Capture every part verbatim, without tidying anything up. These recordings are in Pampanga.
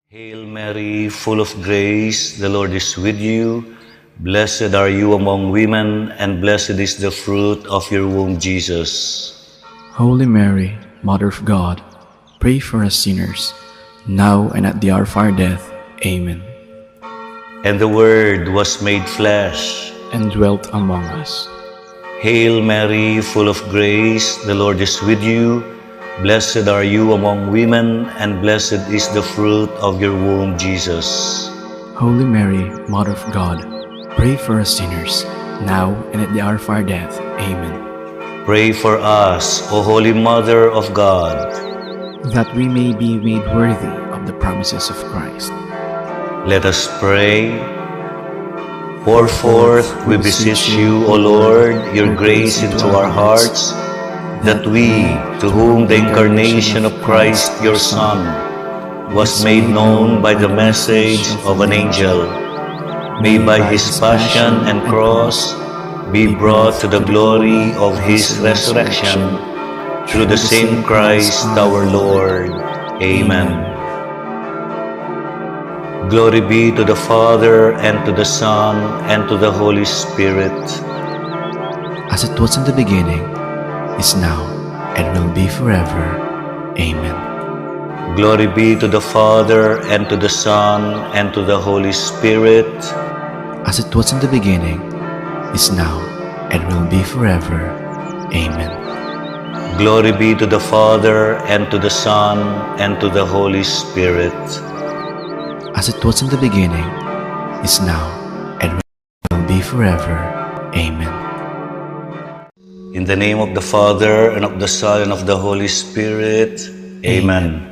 Hail Mary, full of grace, the Lord is with you. Blessed are you among women, and blessed is the fruit of your womb, Jesus. Holy Mary, Mother of God, pray for us sinners, now and at the hour of our death. Amen. And the Word was made flesh and dwelt among us. Hail Mary, full of grace, the Lord is with you. Blessed are you among women, and blessed is the fruit of your womb, Jesus. Holy Mary, Mother of God, pray for us sinners, now and at the hour of our death. Amen. Pray for us, O Holy Mother of God, that we may be made worthy of the promises of Christ. Let us pray. Pour forth, we beseech you, O Lord, your grace into our hearts, that we, to whom the incarnation of Christ, your Son, was made known by the message of an angel, may by his passion and cross be brought to the glory of his resurrection, through the same Christ our Lord. Amen. Glory be to the Father, and to the Son, and to the Holy Spirit. As it was in the beginning, is now, and will be forever. Amen. Glory be to the Father, and to the Son, and to the Holy Spirit. As it was in the beginning, is now, and will be forever. Amen. Glory be to the Father, and to the Son, and to the Holy Spirit. As it was in the beginning, is now, and will be forever. Amen. In the name of the Father, and of the Son, and of the Holy Spirit. Amen.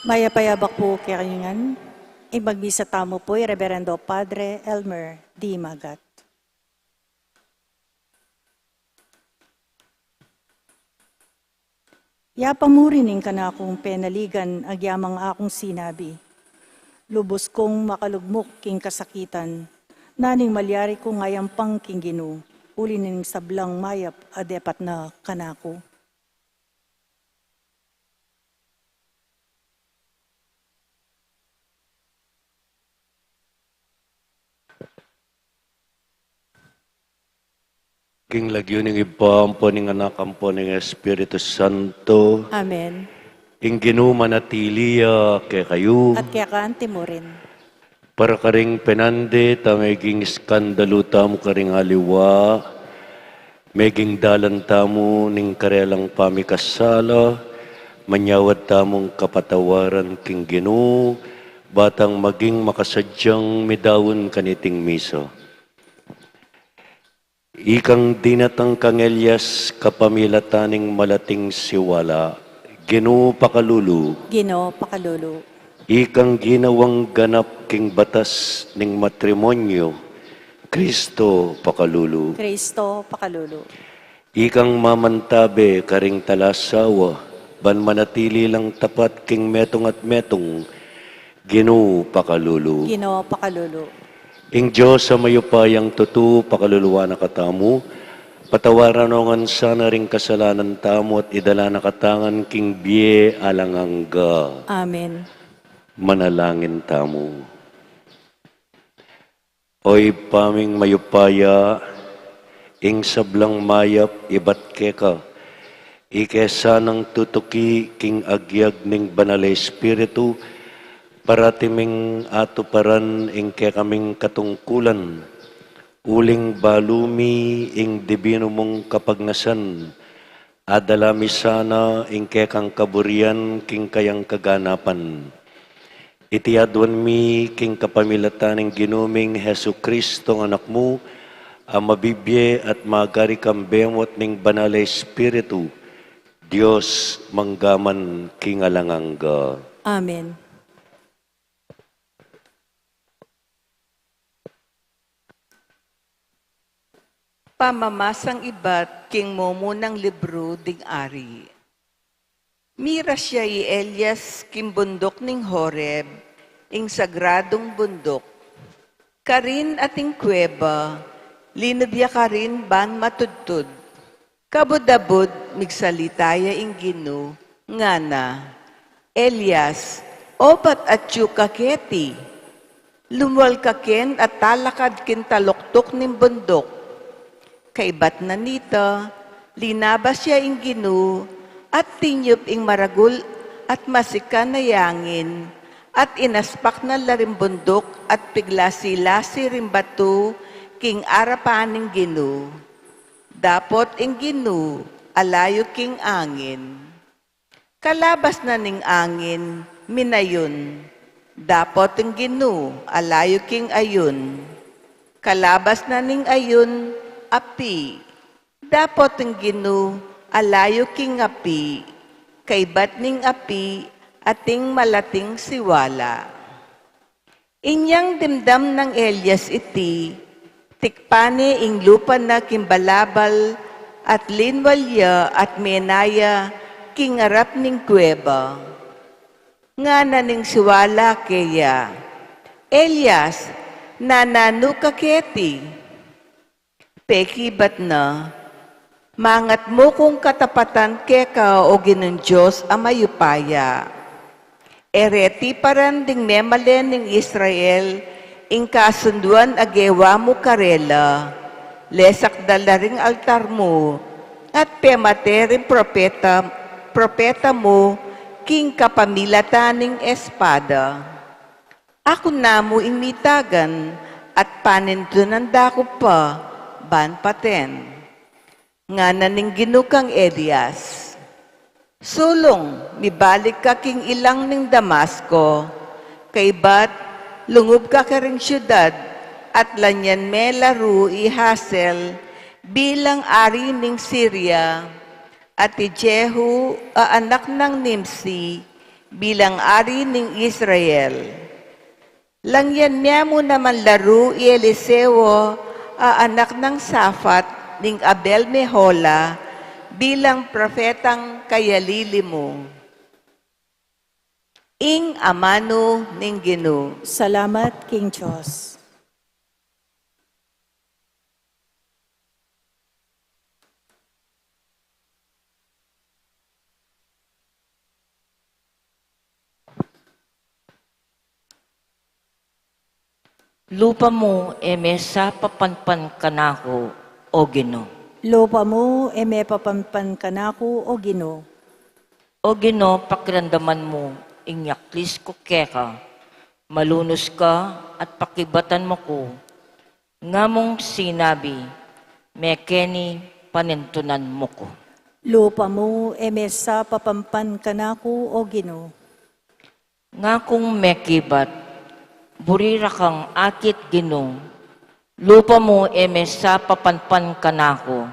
Mayap a abak pu kekayu ngan. Ing magmisa tamu pu i Reverendo Padre Elmer D. Magat. Yapa mu rin ing kanakung penaligan agyamang akung sinabi. Lubus kung makalugmuk king kasakitan, nanu ing malyari kung ayampang king Ginu, uli ning sablang mayap a depat na kanaku. King lagyu ning Ibpa, ampo ning Anak, ampo ning Espiritu Santo. Amen. Ing Ginu manatili ya kekayu. At keka anti mu rin. Para karing penandit a meging iskandalu tamu karing aliwa, meging dalan tamu ning karelang pamikasala, manyawad tamung kapatawaran king Ginu, ba tang maging makasadyang midaun kaniting misa. Ikang dinatang kang Elias kapamilatan ning malating siwala, Ginu pakalulu. Ginu pakalulu. Ikang ginawang ganap king batas ning matrimonyo, Kristo pakalulu. Kristo pakalulu. Ikang mamantabe karing talasawa, ban manatili lang tapat king metung at metung, Ginu pakalulu. Ginu pakalulu. Ing Dios a mayupayang tutu pakaluluan na katamu, patawaran no ngan sana ring kasalanan tamu at idala na katamu ngan king bie alang angga. Amen. Manalangin tamu. O Ibpa ming mayupaya, ing sablang mayap ibat keka, ike sanang tutuki king agyag ning Banal a Espiritu, parati ming atuparan ing kekaming katungkulan, uling balu mi ing dibinu mung kapagnasan, adala mi sana ing kekang kaburian king kayang kaganapan. Iti aduan mi king kapamilatan ning Ginu ming Jesucristo a Anak mu, a mabibie at magari kambe mu at ning Banal a Espiritu, Dios mangga man king alang angga. Amen. Pamamasang ibat king mumunang libru ding Ari. Miras ya i Elias king bunduk ning Horeb, ing sagradung bunduk. Karin ating kuweba, linub ya karin ban matudtud. Kabud-abud migsalita ya ing Ginu, ngana, Elias, obat atyu ka keti. Lumwal ka ken at talakad king taluktuk ning bunduk. Kaibat na nita, linabas ya ing Ginu, at tinyup ing maragul at masikan a yangin, at inaspak na la ring bunduk at piglasi-lasi ring batu king arapan ning Ginu. Dapot ing Ginu, alayu king angin. Kalabas na ning angin, minayun. Dapot ing Ginu, alayu king ayun. Kalabas na ning ayun, api. Dapot ing Ginu, alayu king api. Kaibat ning api, ating malating siwala. Inyang dimdam nang Elias iti, tikpan ne ing lupa na king balabal, at linwal ya at mena ya king arap ning kuweba. Ngana ning siwala keya, Elias, nananu ka keti? Pekibat na, mangat mu kung katapatan keka, o Ginung Dios a mayupaya. E reti paran ding memalen ning Israel ing kasunduan a gewa mu karela, lesak da la ring altar mu, at pemate ring propeta, propeta mu king kapamilatan ning espada. Aku namu ing mitagan, at panindunan da ku pa ban paten. Ngana ning Ginu kang Elias, sulung, mibalik ka king ilang ning Damasco, kaibat lungub ka karing siudad, at lanyan me laru i Hazael bilang ari ning Siria, at i Jehu a anak nang Nimsi bilang ari ning Israel. Langyan me mu naman laru i Eliseo a anak nang Safat ning Abel-Mehola bilang propetang kayalili mu. Ing amanu ning Ginu. Salamat king Dios. Lupa mu e me sa papanpan kanaku, O Ginu. Lupa mu e me papanpan kanaku, O Ginu. O Ginu, pakiramdaman mu ing yaklis ku keka, malunus ka at pakibatan mu ku. Nga mung sinabi, mekeni panintunan mu ku. Lupa mu e me sa papanpan kanaku, O Ginu. Nga kung mekibat, buri ra kang akit, Ginu, lupa mu e me sa papanpan kanaku.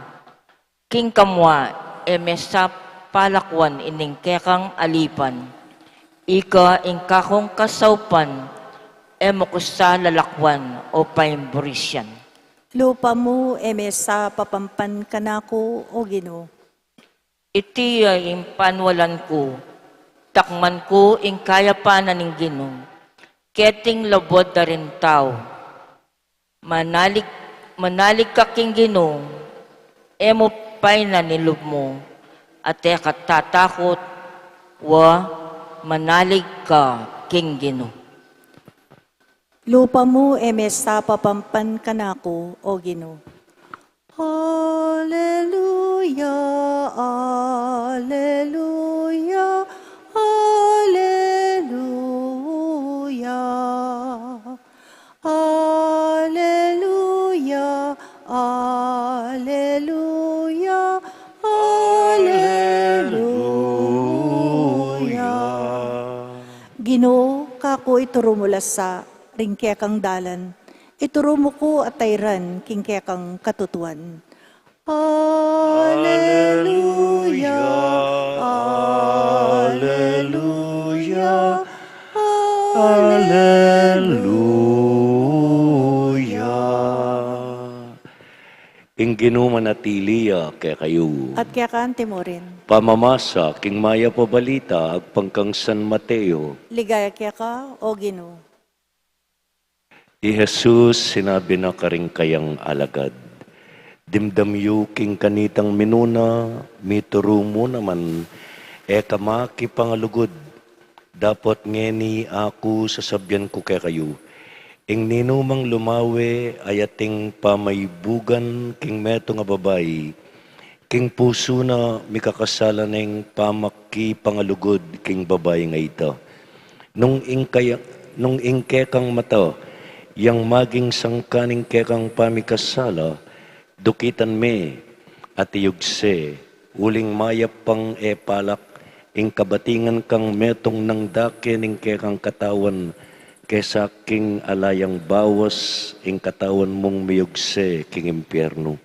King kamua e me sa palakwan ining kekang alipan, ika ing kakung kasaupan, e mu ku sa lalakwan o paimburisyan. Lupa mu e me sa papanpan kanaku, O Ginu. Iti ya ing panwalan ku, takman ku ing kayapan na ning Ginu, keting labud da ring tau. Manalig, manalig ka king Ginu, e mu painan ing lub mu, at e ka tatakut, wa, manalig ka king Ginu. Lupa mu e me sa papanpan kanaku, O Ginu. Aleluya, aleluya, aleluya. Aleluya, aleluya, aleluya. Ginu, kaku ituru mu la sa ring kekang dalan, ituru mu ku a tairan king kekang katutuan. Aleluya, aleluya, aleluya. Ing Ginu manatili ya kekayu. At keka anti mu rin. Pamamasa king mayap a balita agpang kang San Mateo. Ligaya keka, O Ginu. I Jesus sinabi na karing kayang alagad, dimdam yu king kanitang minuna, mituru mu naman, e ka makipangalugud, dapot ngeni aku sasabian ku kekayu, ing ninumang lumawe a ating pamaibugan king metung a babai, king pusu na mikakasala neng pamakipangalugud king babai a ita. Nung ing kaya, nung ing kekang mata yang maging sangkan ning kekang pamikasala, dukitan me at iyugse, uling mayap pang e palak ing kabatingan kang metung nang dake ning kekang katawan kesa king ala yang bawas ing katawan mung miyugse king impiernu.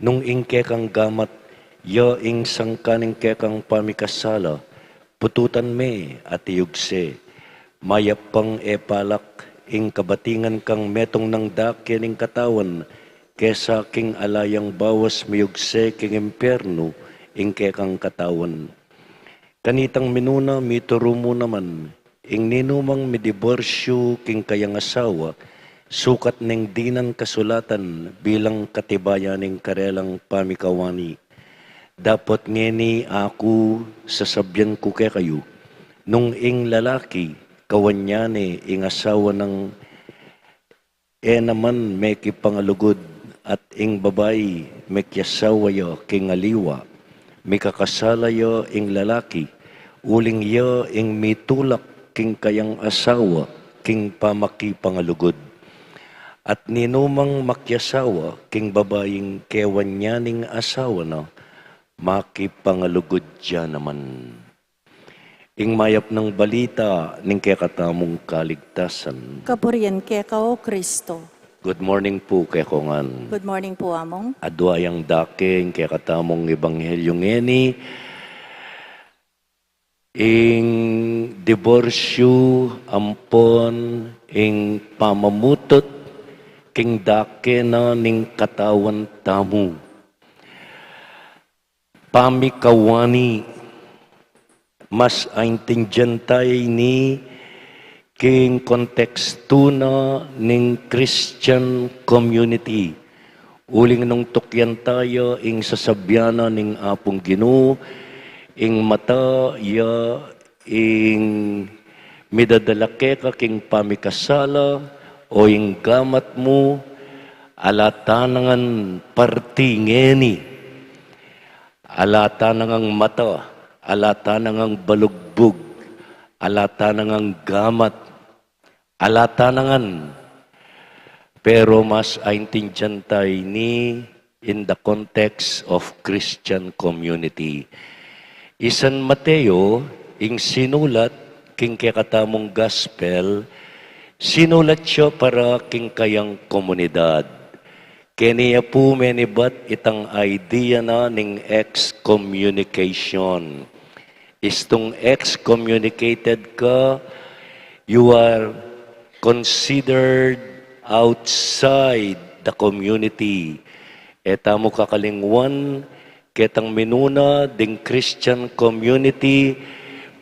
Nung ing kekang gamat ya ing sangkan ning kekang pamikasala, pututan me at iyugse. Mayap pang e palak ing kabatingan kang metung nang dake ning katawan kesa king ala yang bawas miyugse king impiernu ing kekang katawan. Kanitang minuna, mituru mu naman, ing ninumang midiborsyu king kayang asawa, sukat neng dinan kasulatan bilang katibayan ning karelang pamikawani. Dapot ngeni aku sasabian ku kekayu, nung ing lalaki kawan ya ne ing asawa nang e naman mekipangalugud, at ing babai mekiasawa ya king aliwa, mikakasala ya ing lalaki, uling ya ing mitulak king kayang asawa king pamakipangalugud. At ninumang makiasawa king babaing kewan ya ning asawa na, makipangalugud ya naman. Ing mayap nang balita ning kekatamung kaligtasan. Kapurian keka, O Kristo. Good morning pu kekongan. Good morning pu, Among. Adua yang dake ing kekatamung ebanghelyu ngeni, ing diborsyu ampon ing pamamutut king dake na ning katawan tamu. Pamikawani, mas aintindian tayu ini king kontekstu na ning Christian community. Uling nung tukyan tayu ing sasabian na ning Apung Ginu, ing mata ya ing midadala keka king pamikasala, o ing gamat mu, ala ta na ngan parti ngeni. Ala ta na ngang mata, ala ta na ngang balugbug, ala ta na ngang gamat, ala ta na ngan. Pero mas aintindian tayu ini in the context of Christian community. I San Mateo, ing sinulat king kekatamung gospel, sinulat ya para king kayang komunidad. Keni ya pu menibat itang idea na ning excommunication. Istung excommunicated ka, you are considered outside the community. E tamu kakalingwan, ketang minuna ding Christian community,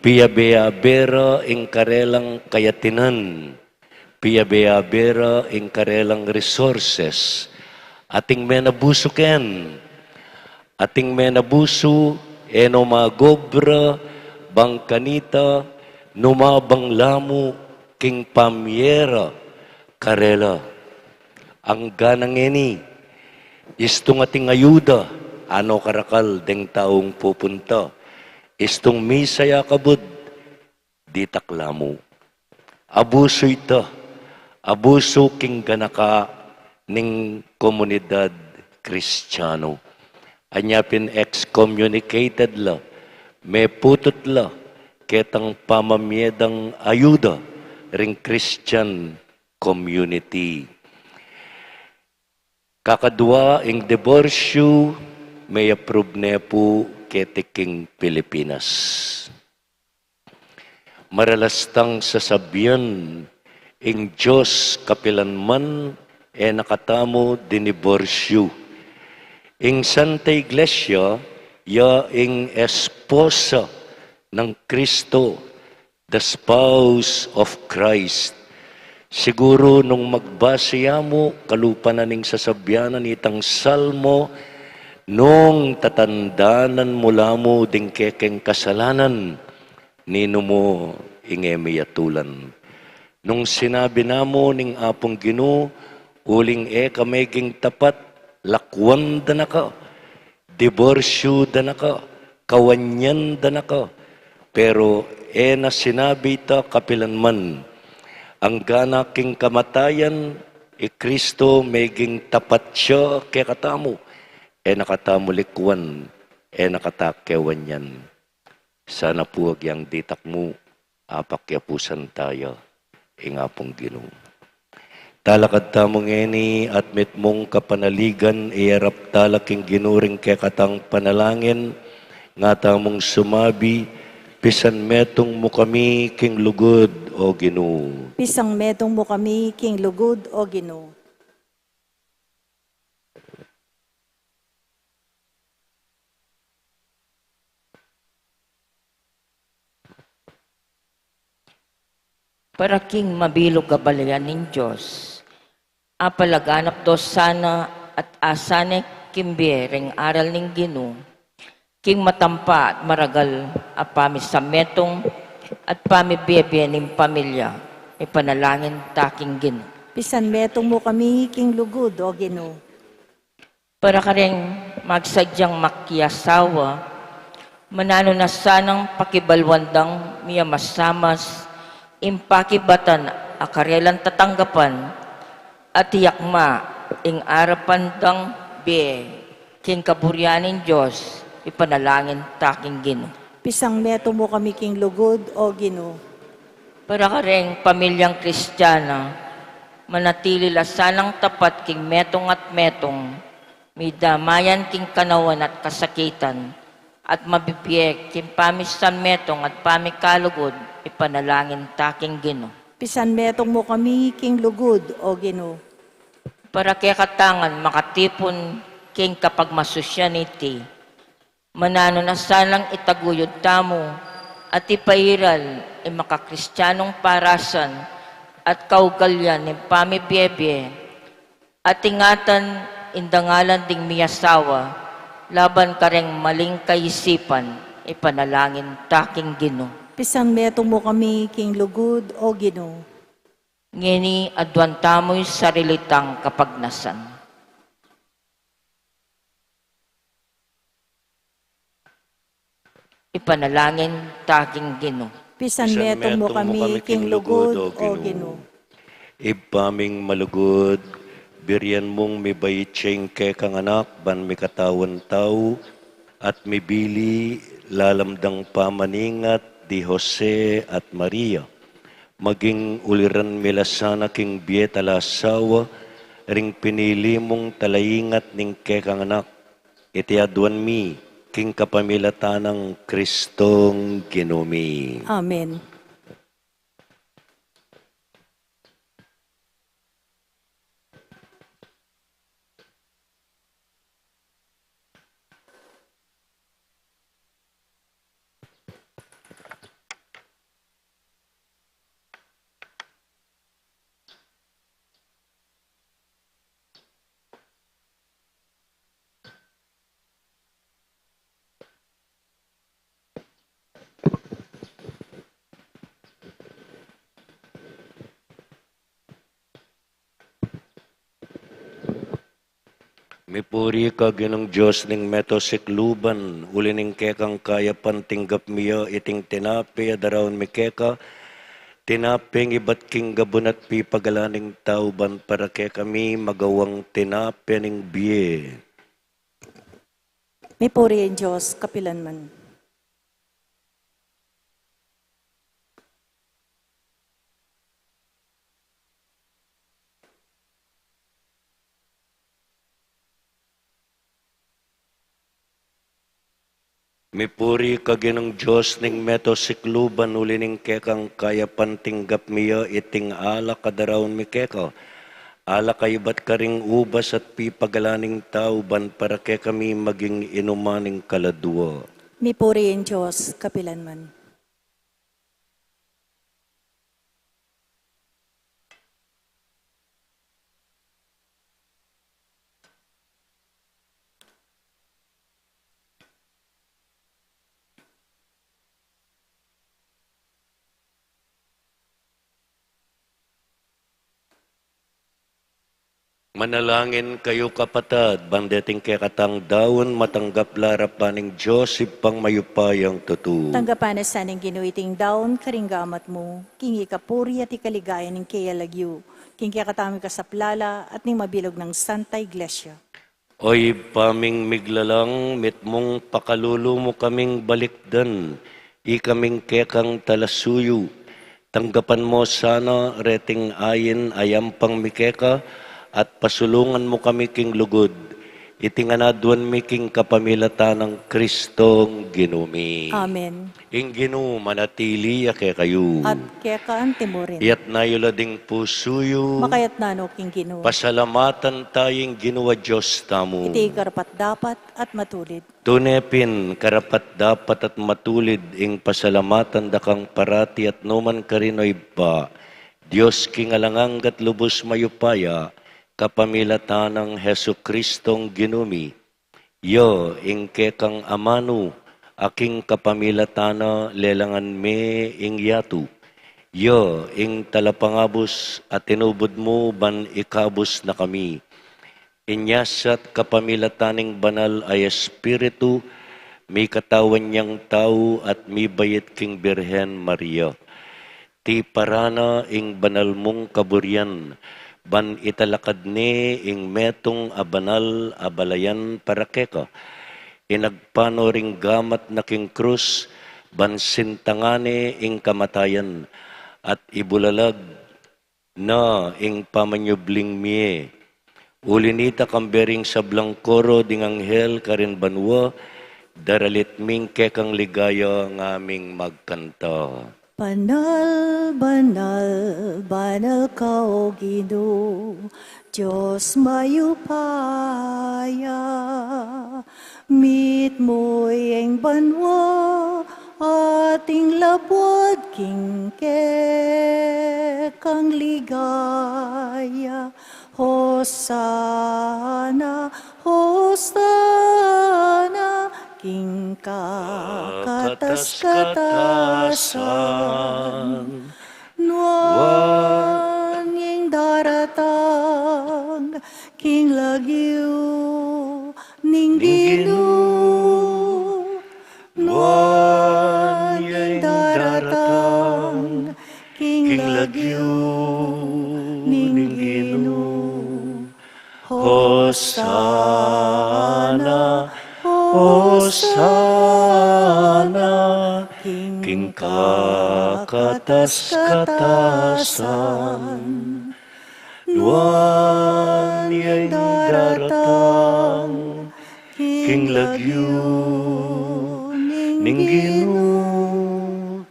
piyabe-abe ra ing karelang kayatinan. Piyabe-abe ra ing karelang resources. Ating menabusu ken, ating menabusu, e no magobra bang kanita, numabang la mu king pamye ra karela. Angga na ngeni, istung ating ayuda, ano karakal deng taung pupunta. Istung misa ya kabud, ditak la mu. Abusu ita, abusu king ganaka ning komunidad Kristiano. Anya pin excommunicated la, meputut la ketang pamamye dang ayuda ring Christian community. Kakadua, ing diborsyu, me-approve ne pu keti king Pilipinas. Maralas tang sasabian, ing Dios kapilanman e na katamu diniborsyu. Ing Santa Iglesia, ya ing esposa nang Kristo, the spouse of Christ. Siguru nung magbase ya mu, kalupa na ning sasabian na nitang Salmo, nung tatandanan mu la mu ding kekeng kasalanan, ninu mu ing e miyatulan. Nung sinabi na mu ning Apung Ginu, uling e ka meging tapat, lakwan da na ka, diborsyu da na ka, kawanyan da na ka. Pero e na sinabi ita kapilanman. Angga na king kamatayan, i Kristo meging tapat ya kekatamu. E na katamu likwan, e na kata kewanyan. Sana pu agyang ditak mu, apakyapusan taya ing Apung Ginu. Talakad tamu ngeni at mitmung kapanaligan, iyarap tala king Ginu ring kekatang panalangin, nga tamung sumabi, Pisan metung mu kami king lugud, O Ginu. Pisan metung mu kami king lugud, O Ginu. Para king mabilug a balayan ning Dios, apalaganap do sana at asane king bie ring aral ning Ginu, king matampa at maragal a pamisametung at pamibie-bie ning pamilya, ipanalangin ta king Ginu. Pisan metung mu kami king lugud, O Ginu. Para kareng magsadyang makiasawa, mananu na sanang pakibaluan dang miyamasamas ing pakibatan a karelang tatanggapan, at iyakma ing arapan dang bie king kaburian ning Dios, ipanalangin ta king Ginu. Pisan metung mu kami king lugud, O Ginu. Para kareng pamilyang Kristiana, manatili la sanang tapat king metung at metung, midamayan king kanawan at kasakitan, at mabibie king pamisanmetung at pamikalugud, ipanalangin ta king Ginu. Pisanmetung mu kami king lugud, O Ginu. Para kekatang makatipun king kapagmasusyan iti, mananu na sanang itaguyud tamu at ipairal ing makakristianung parasan at kaugalian ning pamibiebie, at ingatan ing dangalan ding miasawa laban kareng maling kaisipan, ipanalangin ta king Ginu. Pisanmetung mu kami king lugud, O Ginu. Ngeni aduan tamu ing sarili tang kapagnasan. Ipanalangin ta king Ginu. Pisanmetung mu kami king lugud, O Ginu. Ibpa ming malugud, birian mung mibait ya ing kekang anak ban mikatawan tau at mibili lalam dang pamaningat di Jose at Maria. Maging uliran mi la sana king bie at asawa ring pinili mung talaingat ning kekang anak. Iti aduan mi king kapamilatan nang Kristong Ginu mi. Amen. Mipuri ka, Ginung Dios ning meto sikluban, uli ning kekang kayapan tinggap mi ya iting tinape a daraun mi keka, tinapeng ibat king gabun at pipagalan ning tau ban para kekami magawang tinape ning bie. Mipuri ing Dios kapilan man. Mipuri ka, Ginung Dios ning meto sikluban, uli ning kekang kayapan tinggap mi ya iting alak a daraun mi keka, alak a ibat karing ubas at pipagalan ning tau ban para kekami maging inuman ning kaladua. Mipuri ing Dios kapilan man. Manalangin kayu, kapatad, ban deting kekatang daun matanggap la arapan ning Dios Ibpang mayupayang tutu. Tanggapan na sa ning Ginu iting daun karing gamat mu, king ikapuri at ikaligaya ning keyang lagyu, king kekatamung kasaplalan at ning mabilug nang Santa Iglesia. O Ibpa ming miglalang, mitmung pakalulu mu kaming balikdan, ikaming kekang talasuyu. Tanggapan mu sana reting ain a yampang mi keka, at pasulungan mu kami king lugud. Iti ngan aduan mi king kapamilatan nang Kristong Ginu mi. Amen. Ing Ginu manatili ya kekayu. At keka anti mu rin. Iyatas yu la ding pusu yu. Makayatas no king Ginu. Pasalamatan taya ing Ginu a Dios tamu. Iti karapat-dapat at matulid. Tune pin karapat-dapat at matulid ing pasalamatan da kang parati at nukarin man, O Ibpa, Dios king alang angga at lubus mayupaya, kapamilatan nang Jesukristong Ginu mi. Ya ing kekang amanu, a king kapamilatan na lelangan me ing yatu. Ya ing talapangabus a tinubud mu ban ikabus na kami. Inya sa at kapamilatan ning Banal a Espiritu, mikatawan yang tau at mibait king Birhen Maria. Tiparan na ing banal mung kaburian, ban italakad ne ing metung a banal a balayan para keka. Inagpang no ring gamat na king krus, ban sintangan ne ing kamatayan, at ibulalag na ing pamanyubling mie. Uli nita, kambe ring sablang koro ding anghel karin banua, Daralit ming kekang ligaya ngaming magkanta. Banal, banal, banal ka, O Ginu, Dios mayupaya. Mitmu ing banua at ing labuad king kekang ligaya. Hosana, Hosana, king kakatas-katasan. Nuan ing daratang king lagyu ning Ginu. Nuan ing daratang king lagyu ning Ginu. Hosana, Hosana, king kakatas-katasan. Nuan ing daratang king lagyu ning Ginu.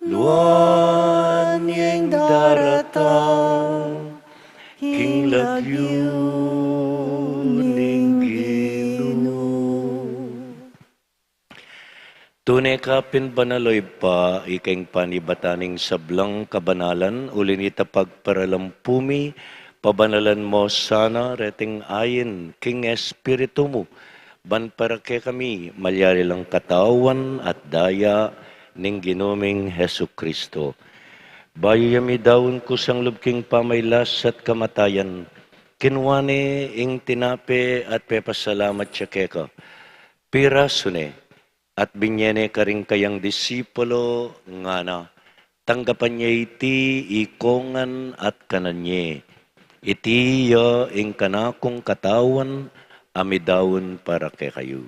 Nuan ing daratang king lagyu ning Ginu. Tune ka pin banal, O Ibpa, ika ing panibatan ning sablang kabanalan, uli na nita pagparalampu mi, pabanalan mu sana reting ain king Espiritu mu, ban para kekami malyari lang katawan at daya ning Ginu ming Jesucristo. Bayu ya midaun kusang lub king pamailas at kamatayan, kinua ne ing tinape at pepasalamat ya keka. Pirasu ne, at binye ne karing kayang disipulo, ngana, tanggapan ye iti ikongan at kanan ye. Iti ya ing kanakung katawan a midaun para kekayu.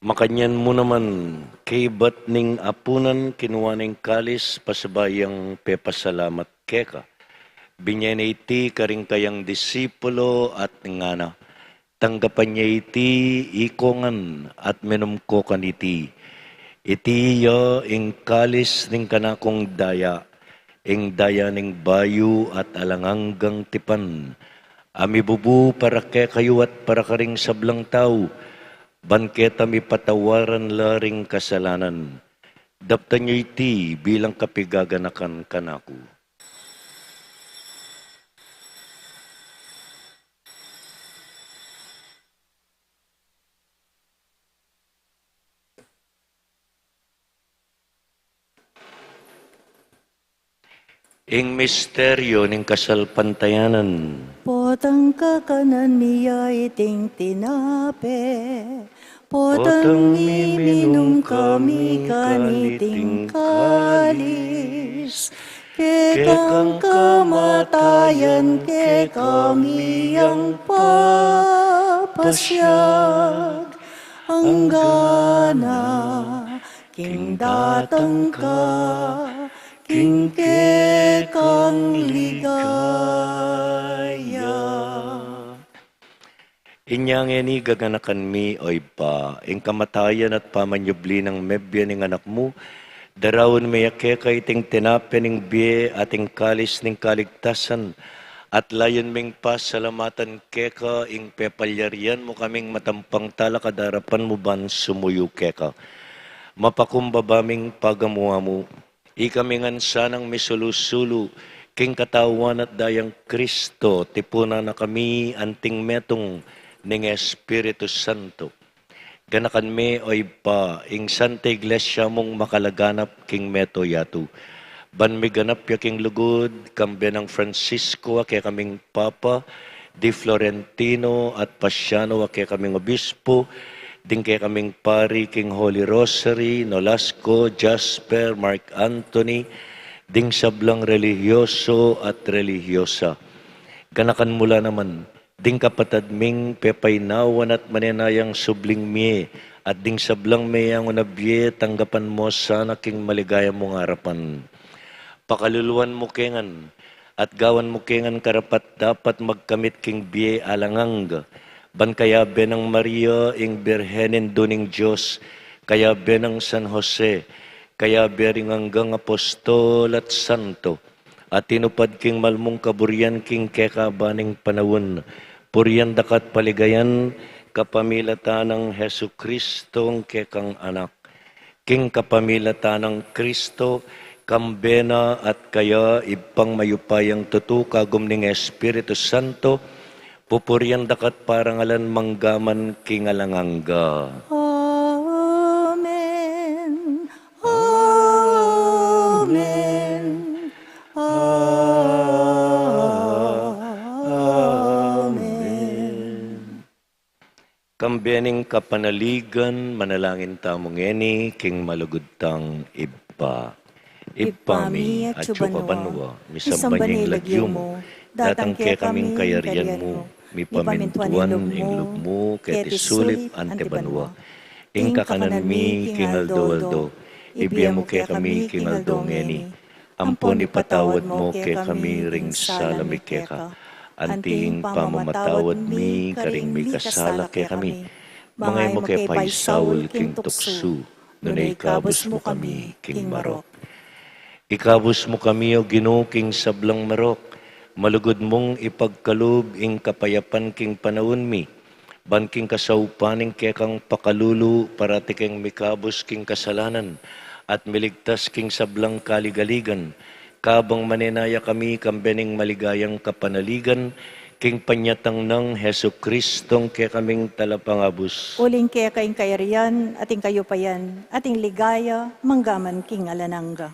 Makanyan mu naman, kaibat ning apunan, kinua ne ing kalis, pasibayu yang pepasalamat keka. Binye ne iti karing kayang disipulo at ngana, tanggapan ye iti ikongan at minum ko kaniti. Iti ya ing kalis ning kanakung daya, ing daya ning bayu at alang anggang tipan, a mibubu para kekayu at para karing sablang tau, ban keta mipatawaran la ring kasalanan. Daptan yu iti bilang kapigaganakan kanaku. Ing misteryu ning kasalpantayanan. Potang kakanan mi ya iting tinape, potang miminum kami kaniting kalis, kekang kamatayan kekami yang papasiag, anggana king datang ka king kekang ligaya. Inya ngeni gaganakan mi, O Ibpa, ing kamatayan at pamanyubli nang mebie ning Anak mu, daraun mi ya keka iting tinape ning bie at ing kalis ning kaligtasan, at layun ming pasalamatan keka ing pepalyarian mu kaming matampang talakad king arapan mu ban sumuyu keka. Mapakumbaba ming pagamu-amu, ikami ngan sanang misulu-sulu king katawan at dayang Kristo, tipunan na kami anting metung ning Espiritu Santo. Ganakan me, O Ibpa, ing Santa Iglesia mung makalaganap king mabilug a yatu, ban miganap ya king lugud, kambe nang Francisco a kekaming Papa, di Florentino at Pasiano a kekaming Obispo, ding kekaming pari king Holy Rosary, Nolasco, Jasper, Mark Anthony, ding sablang relihiyoso at relihiyosa. Ganakan mu la naman ding kapatad ming pepainawan at manenayang subling mie at ding sablang meyangu na bie, tanggapan mu sana king maligaya mung arapan. Pakaluluan mu ke ngan, at gawan mu ke ngan karapat-dapat magkamit king bie alang angga, ban kayabe nang Maria, ing Birhen Indu ning Dios, kayabe nang San Jose, kayabe ring anggang apostol at santo, a tinupad king mal mung kaburian king kekaba ning panaun, purian da ka at paligayan kapamilatan nang Jesucristo, ing kekang Anak. King kapamilatan nang Kristo, kambe na at kaya, Ibpang mayupayang tutu, kagum ning Espiritu Santo, pupurian da ka at parangalan mangga man king alang angga. Amen. Amen. Amen. Kambe ning kapanaligan, manalangin tamu ngeni king malugud tang Ibpa. Ibpa mi, atsu ka banua, misamban ya ing lagyu mu, datang kekami ing kayarian mu, mipamintuan ing lub mu keti sulip anti banua. Ing kakanan mi king aldo-aldo, ibie mu kekami king aldo ngeni. Ampon ipatawad mu kekami ring sala mi keka, anti ing pamamatawad mi karing mikasala kekami. Manga e mu ke paisaul king tuksu, nune ikabus mu kami king marok. Ikabus mu kami, O Ginu, king sablang marok, malugud mung ipagkalub ing kapayapan king panaun mi, ban king kasaupan ning kekang pakalulu, parati keng mikabus king kasalanan, at miligtas king sablang kaligaligan, kabang manenaya kami kambe ning maligayang kapanaligan, king panyatang nang Jesucristong kekaming Talapangabus. Uling keka ing kayarian, at ing kayupayan, at ing ligaya, mangga man king alang angga.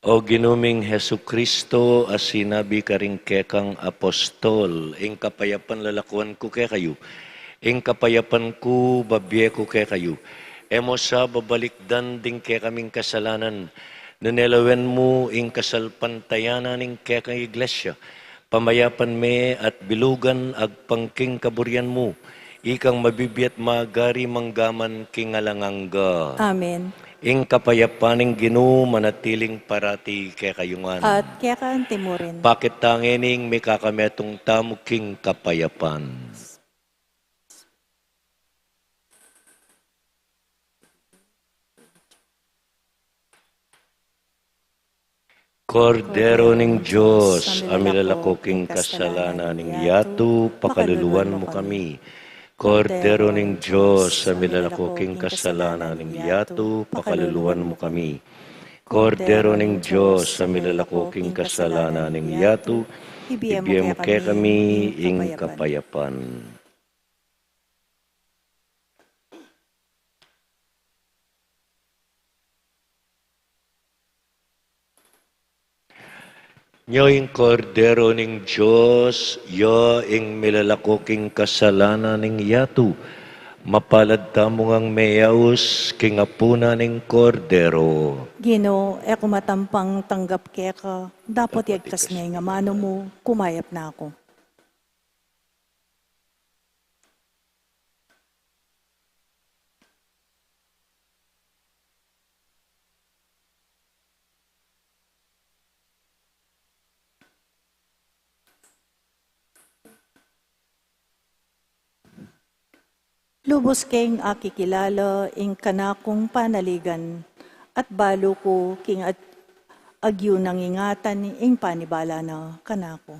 O Ginu ming Jesucristo, a sinabi karing kekang apostol, ing kapayapan lalakuan ku kekayu, ing kapayapan ku babie ku kekayu. E mu sa babalikdan ding kekaming kasalanan, nune lawen mu ing kasalpantayanan ning kekang Iglesia, pamayapan me at bilugan agpang king kaburian mu, ikang mabibie at magari mangga man king alang angga. Amen. Ing kapayapan ning Ginu manatiling parati kekayu ngan. At keka anti mu rin. Pakit ta ngening mikakametung tamu king kapayapan. Kordero ning Dios, a milalako king kasalanan ning yatu, pakaluluan mu kami. Kordero ning Dios, a milalako king kasalanan ning yatu, pakaluluan mu kami. Kordero ning Dios, a milalako king kasalanan ning yatu, ibie mu kekami ing kapayapan. Nyo ing Kordero ning Dios, ya ing milalako king kasalanan ning yatu. Mapalad tamu ngang meyaus king apunan ning Kordero. Ginu, e ku matampang tanggap keka, dapot iyagkas me ing amanu mu, kumayap na ku. Lubus keng akikilala ing kanakung panaligan, at balu ku king at-, agyu nang ingatan ing panibala na kanaku.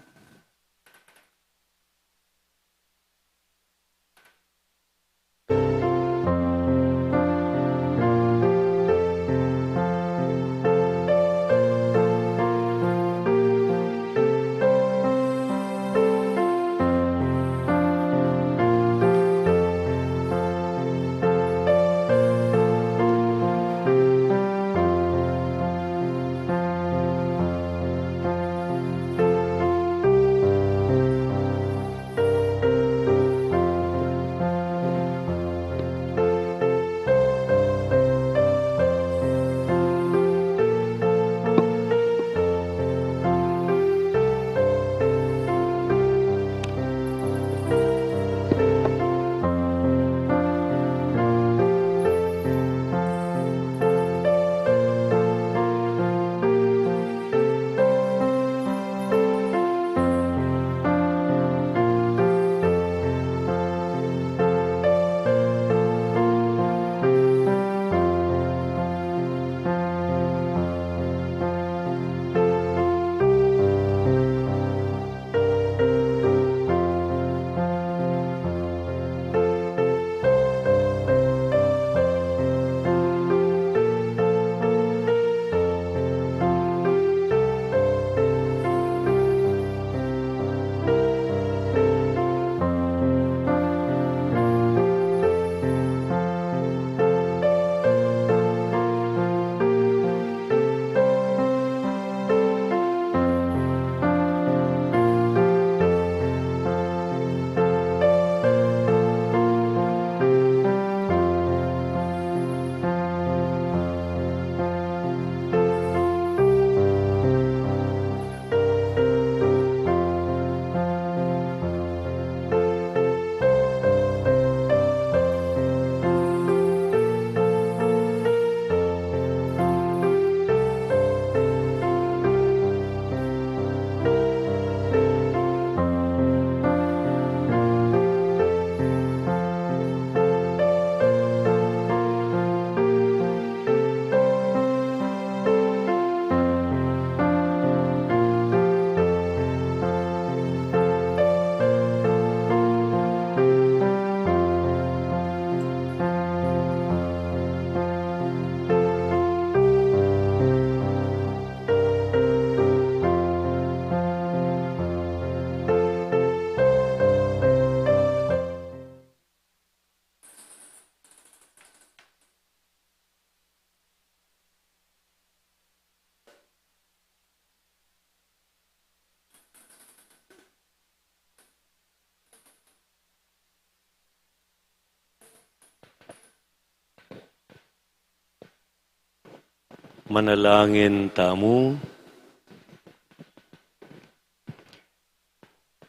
Manalangin tamu.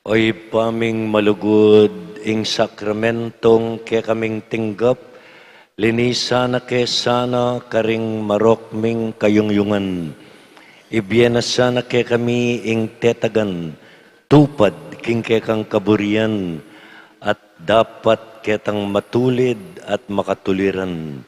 O Ibpa ming malugud, ing sakramentong kekaming tinggap, linisan na ke sana karing marok ming kayungyungan. Ibie na sana kekami ing tetagan, tupad king kekang kaburian, at dapat ketang matulid at makatuliran.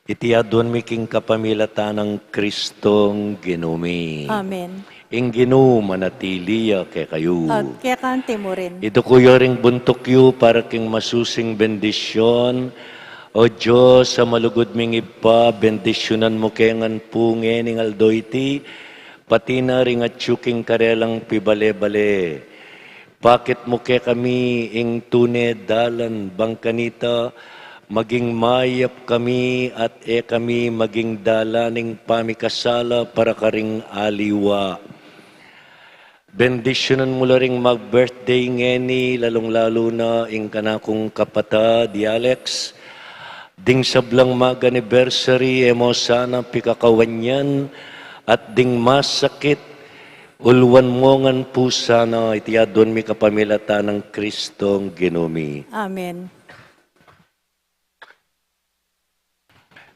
Iti aduan mi king kapamilatan nang Kristong Ginu mi. Amen. Ing Ginu manatili ya kekayu. At keka mu rin. Iduku yu ring buntuk yu para king masusing bendisyon. O Dios, a malugud ming Ibpa, bendisyunan mu ke ngan pu ngening aldo iti, pati na ring atyu king karelang pibale-bale. Pakit mu kekami ing tune dalan, bang kanita maging mayap kami at e kami maging dalan ning pamikasala para karing aliwa. Bendisyunan mu la ring mag-birthday ngeni, lalung-lalu na ing kanakung kapatad, i Alex. Ding sablang mag-anniversary, e mo sana pikakawan yan, at ding masakit, ulwan mo ngan pu sana. Iti aduan mi kapamilatan nang Kristong Ginu mi. Amen.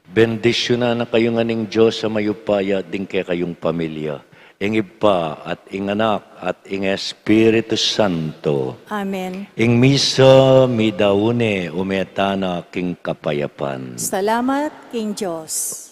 Bendisyunan na kayu ngan ning Dios a mayupaya, ding kekayung pamilya, ing Ibpa at ing Anak at ing Espiritu Santo. Amen. Ing misa midaun ne, ume tana king kapayapan. Salamat king Dios.